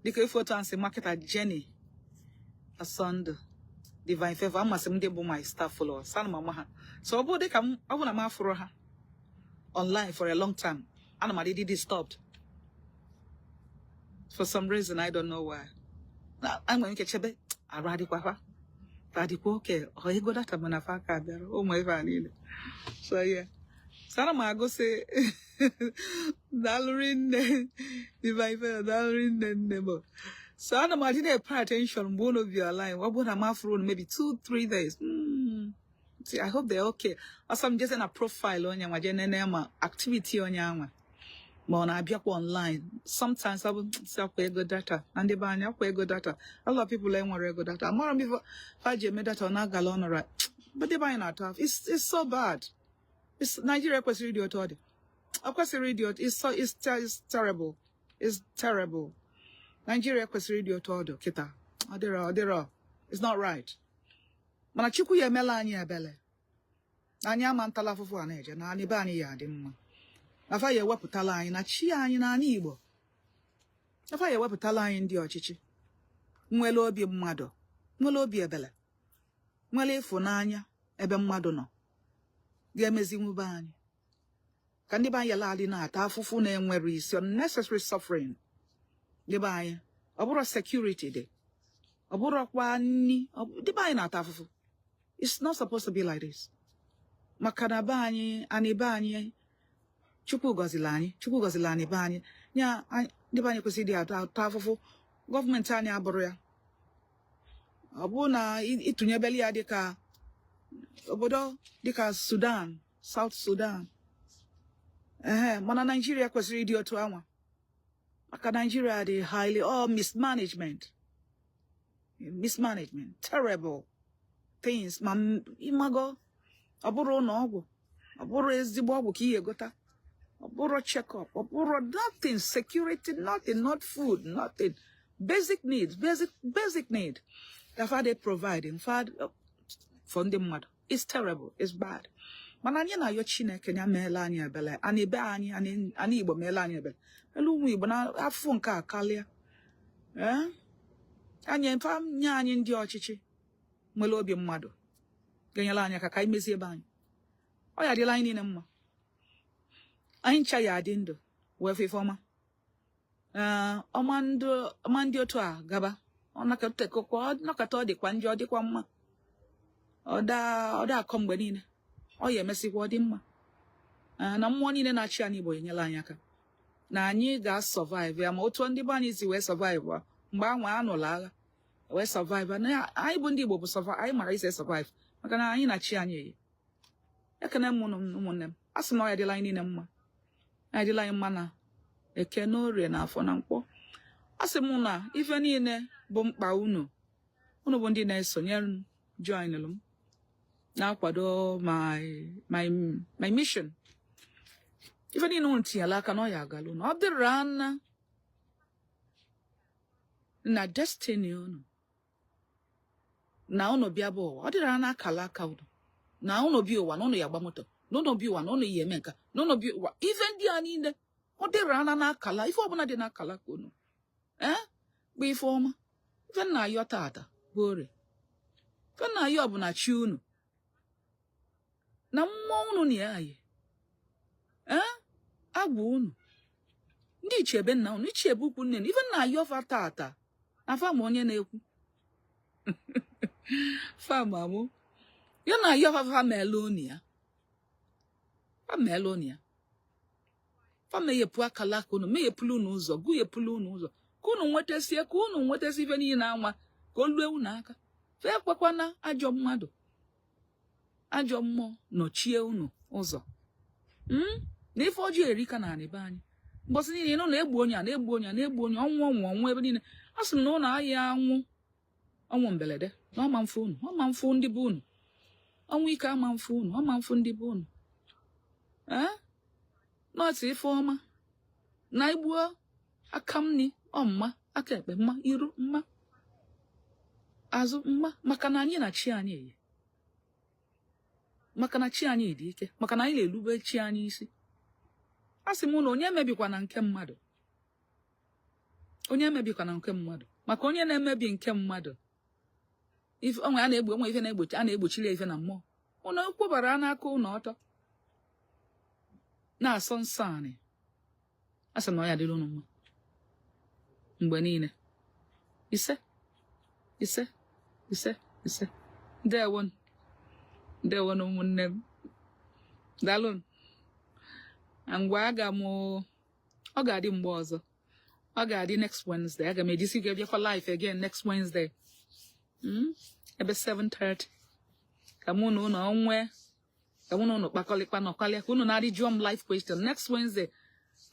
Speaker 1: dịka ife otu ansị marketer Jenny Asọndụ, Divine Favor. Amasị m ndị bụ my staff followers, ana m ama ha. So ọ bụ dịka ọ bụ na m afụrụ ha online for a long time, ana m adịdị disturbed for some reason. I don't know why. Na enwere ike chebe arụ adịkwa fa, fa adịkwa oke ọ ego data, mana fa ka bịara ụmụ ife a niile. So yeah, so ana m agụsị, daalụ rinne, Divine Favor, daalụ rinne nne m. So ana m adị na-pay attention mgbe unu bi online. Ọ bụrụ na m afụrụ unu maybe 2-3 days, see, I hope they're okay. Ọsọ m jeze na profile onye nwa, jee nene ma activity onye anwa, ma ọ na-abịakwa online. Sometimes ọ bụ si akwa ego data na ndị be anyị akwa ego data. A lot of people enwere ego data. Amara m ife ha ji eme data, ọ na-agala ọnụ, but ndị be anyị na-atọ afọ. It's so bad. Nigeria kwesịrị ịdị otu ọ dị, ọ kwesịrị ịdị otu. It's terrible, it's terrible. Nigeria kwesịrị ịdị otu ọ dị kịta, ọ dịrọ, ọ dịrọ. It's not right. Mana Chukwu ya emela anyị ebele. Anyị ama ntala afụfụ a na-eje na anyị be anyị ya adị mma. Afa ya ewepụtala anyị na chi anyị n'ala Igbo. Afa ya ewepụtala anyị ndị ọchịchị nwere obi mmadụ, nwere obi ebele, nwere ịfụnanya ebe mmadụ nọ, ga-emezinwube anyị ka ndị be anyị yala adị na-ata afụfụ na-enwere isi, unnecessary suffering. Ndị be anyị, ọ bụrụ security dị, ọ bụrụkwa nni, ndị be anyị na-ata afụfụ. It's not supposed to be like this, maka na be anyị, anyị be anyị, Chukwu gọziri anyị, Chukwu gọziri anyị be anyị ya. Ndị be anyị kwesịrị ịdị ata afụfụ. Gọọmenti anyị abụrụ ya. Ọ bụrụ na ịtụnyebeli ya dịka obodo dịka Sudan, South Sudan, ehe. Mana Naijiria kwesịrị ịdị otu anwa, maka Naijiria dị highly all mismanagement, mismanagement, terrible things. Ma ịmago, ọ bụrụ ụlọ ọgwụ, ọ bụrụ ezigbo ọgwụ ka ị egota, ọ bụrụ check-up, ọ bụrụ nothing, security, nothing, not food, nothing, basic needs, basic basic need that they provide in fact for ndị mmadụ. It's terrible, it's bad. Mana anyị na-ayọ Chineke ya meela anyị ebele. Anyị be anyị, anyị Igbo, meela anyị ebele, elu ụmụ Igbo na afọ nke a karịa. Ee, anyị mfa nye anyị ndị ọchịchị nwere obi mmadụ ga-enyere anyị aka ka anyị mezie ebe anyị. Ọ ya adịla anyị niile mma. Anyị ncha ya adị ndụ wee fụ ife ọma. Ee, ọma ndị otu a gaba, ọ nakọta, ọ dịkwa njọ, ọ dịkwa mma, ọ da akọ mgbe niile, ọ ya emesịkwa ọ dị mma. Ee, na mmụọ niile na-achị anyị Igbo enyela anyị aka na anyị ga-survive ya, ma otu ndị be anyị si wee survive mgbe anwa anụla agha wee survive. Na anyị bụ ndị Igbo bụ survive, anyị mara isi survive, maka na anyị na chi anyị eyi. Ekene m unu, ụmụnne m. A sị na ọ ya dịla anyị niile mma, ya dịla anyị mma na Eke na Orie na Afọ na Nkwọ. A sị m na ife niile bụ mkpa unu, unu bụ ndị na-esonyere m, joinụrụ m, na-akwado my mission, ife niile unu tinyere aka na ọ ya agala unu. Ọ dịrị ana na destiny unu na unu bịa bụ ụwa, ọ dịrị ana akala aka unu na unu bịa ụwa na unu ya agba moto, na unu bịa ụwa na unu ya eme nka, na unu bịa ụwa, ife ndị a niile, ọ dịrị ana n'akala. Ife ọbụla dị n'akala ka unu ee bụ ife ọma. Ife nna ayọ tata bụ Orie. Ife nna ayọ bụ na chi unu na mmụọ unu na ya yi ee. Agwụ unu, ndị ichie be nna unu, ichie be ukwu nne, ife nna ayọfa tata na fa ma onye na-ekwu fa ma mụ ya na ayọfa, fa meela unu ya, fa meela unu ya, fa meghepụ akala aka unu, meghepụlụ unu ụzọ, gụghepụlụ unu ụzọ, ka unu nwetasie ife niile anwa, ka o lue unu aka. Fa ekwekwana ajọ mmadụ, ajọ mmụọ nọchie unu ụzọ. Na ife ọjọọ erika na anị be anyị. Mbọsị niile nụ na-egbu onye a, na-egbu onye a, na-egbu onye, ọnwụ, ọnwụ, ọnwụ ebe niile. A sị m na ụnụ ahịa anwụ ọnwụ mberede, na ọma mfu unu, ọma mfu ndị be unu. Ọnwụ ike ama mfu unu, ọma mfu ndị be unu. Ee, nọọsụ ife ọma na igbuo aka nni ọmma, aka ekpe mma, iru mma, azụ mma, maka na anyị na chi anyị yi, maka na chi anyị dị ike, maka na anyị na-erube chi anyị isi. A sị m na onye emebikwana nke mmadụ, onye emebikwana nke mmadụ, maka onye na-emebi nke mmadụ, ife onwe a na-egbu onwe, ife na-egbochi, a na-egbochiri ya ife na mmụọ. Ụnụ kwụbara n'aka ụnụ ọtọ na-asọ nsọ anị. A sị na ọ ya dịrị unu mma mgbe niile. Ise, ise, ise, ise. Ndewonu, ndewonu, ụmụnne m. Daalụnụ. Ngwa, aga m, ọ ga-adị mgbe ọzọ, ọ ga-adị next Wednesday. Aga m ejisi ike bịakwa live again next Wednesday, Ebe 7:30, ka mụ na unu nwee, ka mụ na unu kpakọlịkpa nọkọlịa, ka unu na-adị jụọ m live question next Wednesday.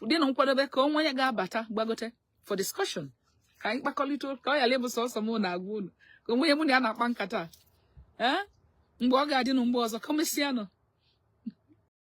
Speaker 1: Dị na nkwadobe ka onwe ya ga-abata gbagote for discussion, ka anyị kpakọlịta, ka ọ ghara ịbụ sọsọ mụ na-agwa unu, ka onwe ya mụ na ya na-akpa nkata. Ee, mgbe ọ ga-adị nụ mgbe ọzọ, kọmesịanụ.